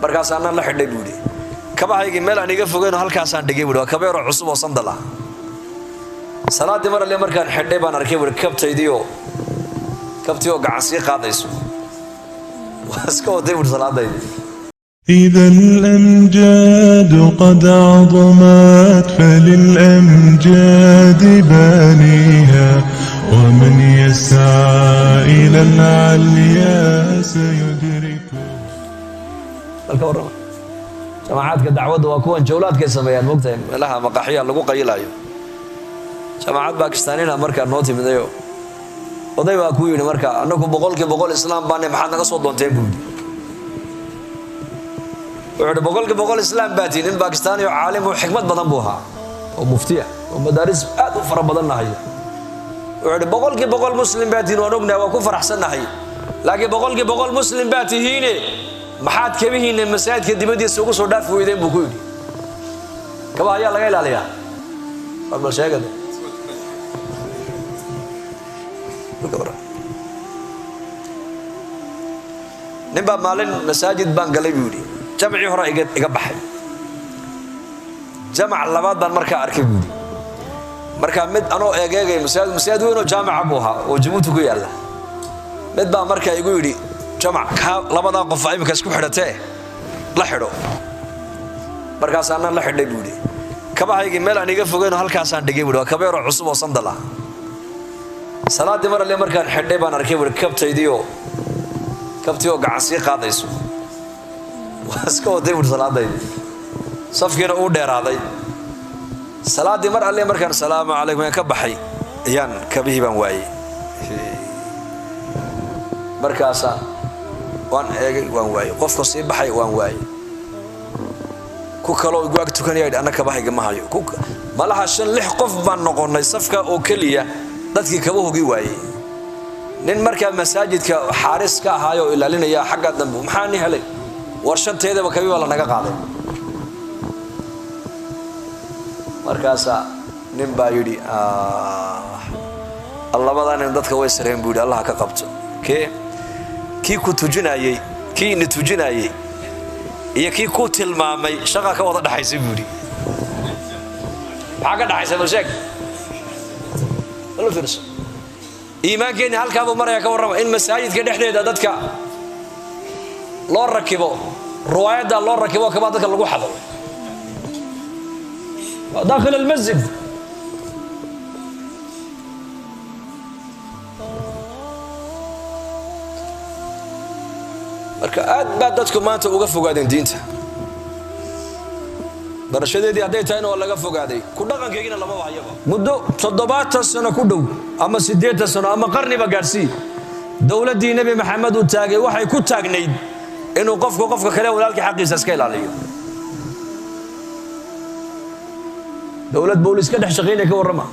Markaasaanaan la xidhay buu yidhi. Kabahaygii meel aan iga fogeynoo halkaasaan dhigay buuhi. Waa kabeeroo cusub oo sandal ah. Salaaddii mar alle markaan xidhay baan arkay buuhi kabtaydiioo kabtii oo gacan sii qaadayso. Waa iska waday buuhi salaadaydii. إذا الأمجاد قد عظمت فللأمجاد بانيها، ومن يسعى إلى العليا سيدركها. Dalka warrama, jamacaadka dacwadda waa kuwan jawlaadkay sameeyaan, mogtahay, meelaha maqaxiya lagu qayilaayo. Jamaacad Bakistaaniina markaa noo timidayo, oday baa ku yidhi marka: "Annagu 100% islaam baane, maxaad naga soo doonteen?" buu yidhi. Wuxuu yidhi: "100% islaam baa tihin." Nin Bakistaani oo caalim oo xikmad badan buu ahaa oo muftiya oo madaaris aad u fara badan nahay. Wuxuu yidhi: "100% muslim baa tihin, waan ognahay, waan ku faraxsannahay, laakiin 100% muslim baa tihiine, maxaad kabihiinna masaajidka dibaddiisa ugu soo dhaafi weydeen?" buu ku yidhi. Kabaha ayaa laga ilaaliyaa, war bal sheegade. Nin baa maalin masaajid baan galay buu yidhi. Jamcii hore iga baxay, jamac labaad baan markaa arkay buu yidhi. Markaa mid anoo eegeegay masaajid, masaajid weyn oo jaamaca buu ahaa oo Jabuuti ku yaalla, mid baa markaa igu yidhi: "Jamac kaa labadaa qof imika isku xidhatee la xidho." Markaasaanaan la xidhay buu yidhi. Kabahaygii meel aan iga fogeynoo halkaasaan dhigay buuhi. Waa kabeeroo cusub oo sandal ah. Salaaddii mar alle markaan xidhay baan arkay buuhi kabtaydiioo kabtii oo gacan sii qaadayso. Waa iska waday buuhi salaadaydii. Safkiina uu dheeraaday. Salaaddii mar alle markaan "salaamu calaykum" ayaan ka baxay, ayaan kabihii baan waayey. Markaasaan waan eegay, waan waayey. Qofka sii baxay waan waayey. Ku kaloo igu ag tukanaya yidhi: "Anna kabahayga ma hayo." Malaha shan lix qof baan noqonnay safka oo keliya dadkii kabahoogii waayey. Nin markaa masaajidka xaaris ka ahaay oo ilaalinaya xagga dambe: "Maxaa ni helay? War shanteedaba kabi baa lanaga qaaday." Markaasaa nin baa yidhi: "Labadaa nin dadka way sareen," buu yidhi. "Allah ka qabto." Kee kii ku tujinayey, kii ina tujinayey iyo kii ku tilmaamay shaqa ka wada dhaxaysa, buu yidhi. Maxaa ka dhaxaysa? Bal sheeg, bal fiirso. Iimaankeenni halkaa buu maraya. Ka warrama in masaajidka dhexdeeda dadka loo rakibo ruwaayadda, loo rakibo kabaa dadka lagu xado waa daakhil almasjid. Marka aad baa dadku maanta uga fogaadeen diinta barashadeedii hadday tahayna waa laga fogaaday, ku dhaqankeygina lama wahayaba. Muddo 70 sano ku dhow ama 80 sano ama qarniba gaadhsii, dowladdii Nebi Maxamed uu taagay waxay ku taagnayd inuu qofku qofka kale walaalkii xaqiisa iska ilaaliyo. Dowlad boolis ka dhex shaqaynaya, ka warrama,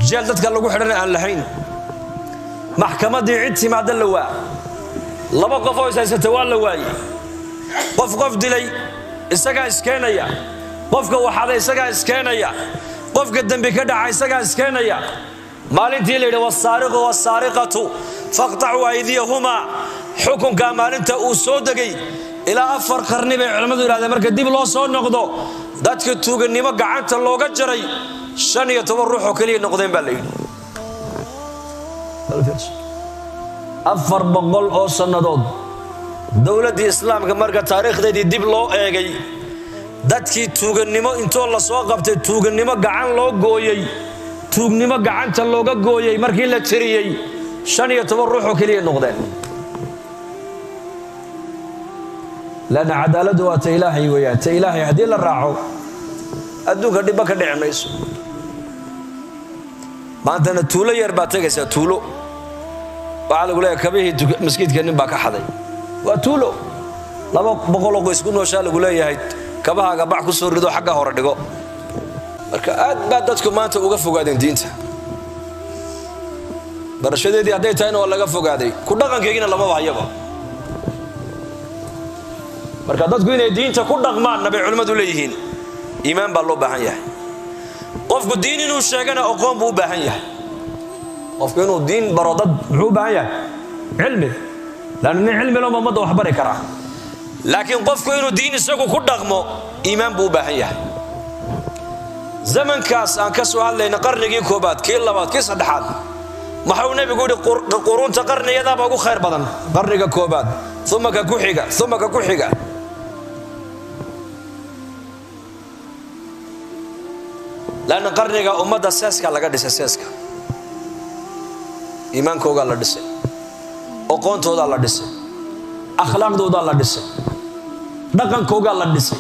jeel dadka lagu xidhana aan lahayn, maxkamaddii cid timaadda la waa, laba qof oo is haysata waa la waayey, qof qof dilay isagaa iskeenaya, qofka waxada isagaa iskeenaya, qofka dembi ka dhaca isagaa iskeenaya. Maalintii la yidhi "wasaariqu wasaariqatu faqtacuu aydiyahumaa", xukunkaa maalinta uu soo degay ilaa 4 qarni bay culimmadu yidhahdeen marka dib loo soo noqdo, dadka tuugannimo gacanta looga jaray 15 ruux oo keliya noqdeen baa la yidhi. 400 oo sannadood dowladdii islaamka marka taariikhdeedii dib loo eegay, dadkii tuugannimo intoo la soo qabtay tuugannimo gacan loo gooyey, tuugnimo gacanta looga gooyey, markii la tiriyey 15 ruux oo keliya noqdeen. Lanna cadaaladdu waa ta Ilaahay weeyaan. Ta Ilaahay haddii la raaco, adduunka dhibba ka dhici mayso. Maantana tuulo yar baa tegaysaa, tuulo waxaa lagu leeyahay kabihii maskiidka nin baa ka xaday. Waa tuulo 200 oo qoys ku nooshaa, lagu leeyahay kabahaaga bac ku soo rido, xagga hore dhigo. Marka aad baa dadku maanta uga fogaadeen diinta barashadeedii hadday tahayna waa laga fogaaday, ku dhaqankeygina lamaba hayaba. Marka dadku inay diinta ku dhaqmaanna bay culimmadu leeyihiin iimaan baa loo baahan yahay. Qofku diin inuu sheegana aqoon buu u baahan yahay. Qofku inuu diin baro dad muxuu u baahan yahay? Cilmi. Laanna nin cilmi loma ummadda wax bari karaa. Laakiin qofku inuu diin isagu ku dhaqmo, iimaan buu u baahan yahay. Zamankaas aan ka soo hadlayna, qarnigii koobaad, kii labaad, kii saddexaad, maxuu nebigu yidhi? Quruunta qarniyadaaba ugu khayr badan qarniga koobaad, uma ka ku xiga, uma ka ku xiga. Lanna qarniga ummadda seeska laga dhisay, seeska iimaankoogaa la dhisay, oqoontoodaa la dhisay, akhlaaqdoodaa la dhisay, dhaqankoogaa la dhisay.